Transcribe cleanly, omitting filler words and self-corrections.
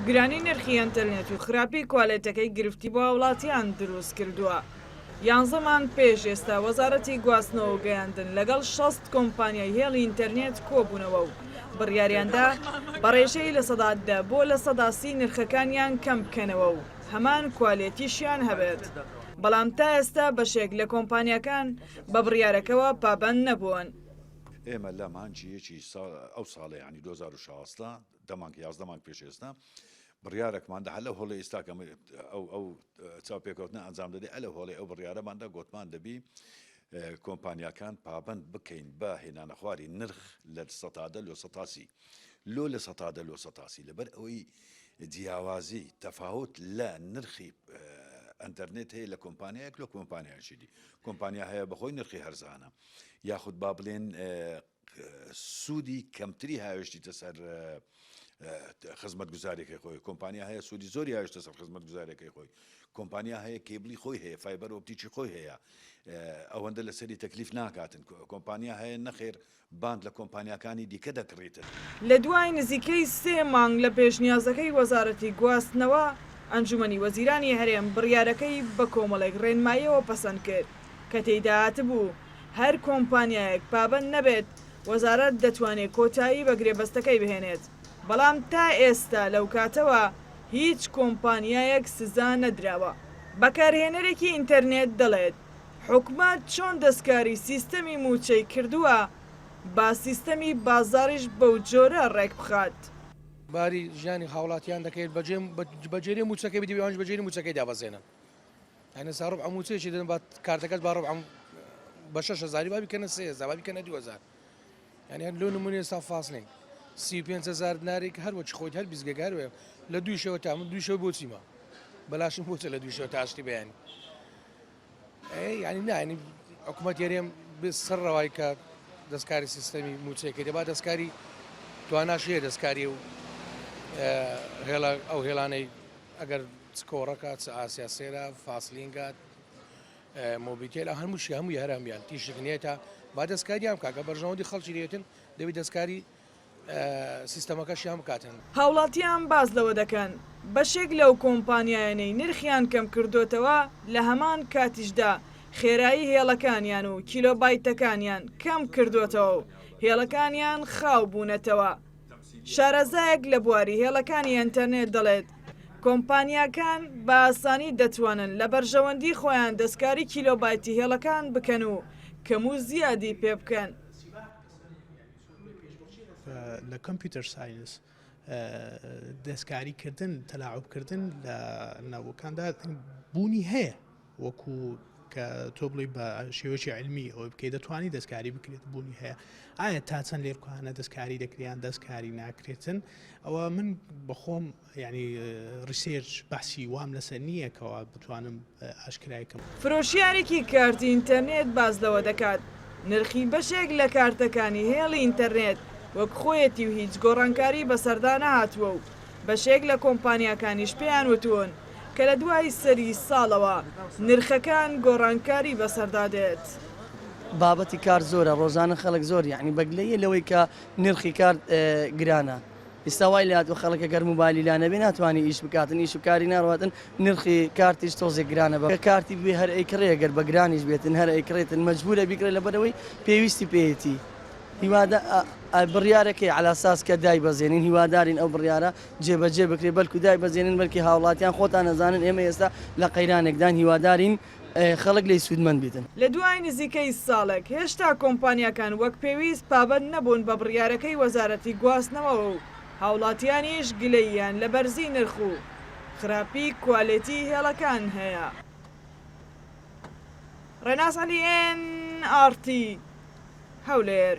گرانی نرخی ئەنتەرنێت و خراپی کوالێتەکەی گرفتی بۆ هاوڵاتیان دروست کردووە. یانزە مانگ پێش ئێستا وەزارەتی گواستنەوە و گەیاندن لەگەڵ 60 کۆمپانیای هێڵی ئینتەرنێت کۆبوونەوە و بڕیاریاندا بە ڕێژەی 10% بۆ 30% نرخەکانیان کەم بکەنەوە و هەمان کوالێتیشیان هەبێت، بەڵام تا ئێستا بەشێک لە کۆمپانیاکان بە بڕیارەکەوە پابەند نەبوون. ئێمە لە مانگی یەکی ئەو ساڵە یانی 2016 دە مانگ 11 مانگ پێش ئێستا بڕیارێکمان دا هەر لەو هۆڵی ئێستا کە ئەو ئەو چاوپێکەوتنە ئەنجام دەدەی ئەلە هۆڵی ئەو بڕیارەماندا گۆتمان دەبی کۆمپانیاکان پابند بکەین بە هێنانەخواری نرخ لە سەتادە لۆ سەتاسی لۆ لە سەتادە لۆ سەتاسی لەبەر ئەوەی جیاوازی تەفاوت لە نرخی ئەتەرنێت هەیە لە کۆمپانیایەک لە کۆمپانیایشی دی کۆمپانیا هەیە بەخۆی نرخی هەرزانە یاخود با بڵێن سوودی کەمتری هاوێشتیتە سەر خزمەتگوزارێکی خۆی کۆمپانیا هەیە سوودی زۆری هاوێشتە سەر خزمەتگوزارەکەی خۆی کۆمپانیا هەیە کێبلی خۆی هەیە فایبەر ئۆپتیکی خۆی هەیە ئەوەندە لەسەری تەکلیف ناکاتن کۆمپانیا هەیە نەخێر باند لە کۆمپانیاکانی دیکە دەکڕیتن. لە دوای نزیکەی سێ مانگ لە پێشنیازەکەی وەزارەتی گواستنەوە، ئەنجومەنی وەزیرانی هەرێم بڕیارەکەی بە کۆمەڵێک ڕێنماییەوە پەسەند کرد کە تێیدا هاتبوو، هەر کۆمپانیایەک پابەند نەبێت، وەزارەت دەتوانێت کۆتایی بە گرێبەستەکەی بهێنێت، بەڵام تا ئێستا لەو کاتەوە هیچ کۆمپانیایەک سزا نەدراوە. بەکارهێنەرێکی ئینتەرنێت دەڵێت، حکومەت چۆن دەستکاری سیستەمی مووچەی کردووە، با سیستەمی بازاڕیش بەو جۆرە ڕێکبخات. باری ژیانی هاوڵاتیان دەکەیت بەجێرێ مووچەکەی بدی ئەوانیش بەجێری مووچەکەی دابەزێنن. یانی سا ڕوبع مووچەیەکی دەدەن با کارتەکەت با ڕوبع بە شەش هەزاری با بیکەنە 3000 با بیکەنە 2000 یانی هەر لۆ نمونە ئێستا فاسلین 35000 دینارێک هەر وەکی خۆیت هەر بیزگەکە هەر وەیە لە دوو شەوە تا من دوو شەو بۆچیمە بەلاشم بۆچە لە دوو شەوە تا ئاشتی بەیانی ینی نانی حکوومەت یاریێم سەر ڕەوای کە دەستکاری سیستەمی موچەکەی دەبا دەستکاری تواناش هەیە دەستکاری و هێڵە ئەو هێڵانەی ئەگەر چ کۆڕەکە چ ئاسیا سێرا فاسلینگە مۆبیتێل هەمووشی هەمووی هەرمیان تیشک نییە تا با دەستکاریان بکە کە بەرژەوەندی خەڵکی لێتن دەبی دەستکاری سیستەمەکەشیان بکاتن. هاوڵاتیان باس لەوە دەکەن، بەشێک لەو کۆمپانیایانەی نرخیان کەمکردۆتەوە لە هەمان کاتیشدا خێرایی هێڵەکانیان و کیلۆبایتەکانیان کەمکردۆتەوە و هێڵەکانیان خاو بوونەتەوە. شارەزایەک لە بواری هێڵەکانی ئەنتەرنێت دەڵێت، کۆمپانیاکان بە ئاسانی دەتوانن لە بەرژەوەندی خۆیان دەستکاری کیلۆبایتی هێڵەکان بکەن و کەم و زیادی پێ بکەن. لە computer science دەستکاری کردن تەلاعوب کردن لە ناوەکاندا بوونی هەیە وەکو کە تۆ بڵێی بە شێوەیەکی عیلمی ئەوەی بکەیت دەتوانی دەستکاری بکرێت بوونی هەیە ئایا تا چەند لێرکانە دەستکاری دەکریان دەستکاری ناکرێتن ئەوە من بەخۆم ینی research بەحسی وام لەسەر نییە کەوا بتوانم ئاشکرای کەم. فرۆشیارێکی کارتی ئینتەرنێت باس لەوە دەکات، نرخی بەشێک لە کارتەکانی هێڵی ئینتەرنێت وەک خۆیەتی و هیچ گۆڕانکاری بەسەردا نەهاتووە و بەشێک لە کۆمپانیاکانیش پێیان وتوون کە لە دوای سەری ساڵەوە نرخەکان گۆڕانکاری بەسەردا دێت. بابەتی کارت زۆرە ڕۆژانە خەڵک زۆر یەعنی بەگلەییە لەوەی کە نرخی کارت گرانە ئیستا وای لێهاتوە خەڵک گەر موبایلی لا نەبێ ناتوانی ئیش بکاتن ئیش و کاری ناڕواتن نرخی کارتیش تۆزێک گرانە بە کارتی بوێ هەر ئەیکڕێ گەر بە گرانیش بێتن هەر ئەیکڕێتن مەجبورە بیکڕێ لەبەرئەوەی پێویستی پێیەتی هیوادا بڕیارەکەی عەلاساس کە دایبەزێنین هیوادارین ئەو بڕیارە جێبەجێ بکرێت بەلکو دایبەزێنن بەلکی هاوڵاتیان خۆتان ئەزانن ئێمە ئێستا لە قەیرانێکدان هیوادارین خەڵک لێی سوودمەند بیتن. لە دوای نزیکەی ساڵێک هێشتا کۆمپانیاکان وەک پێویست پابەند نەبوون بە بڕیارەکەی وەزارەتی گواستنەوەوە و هاوڵاتیانیش گلەییان لە بەرزی نرخ و خراپی کوالێتی هێڵەکان هەیە. ڕێناس عەلی ئێن ئاڕ تی، هەولێر.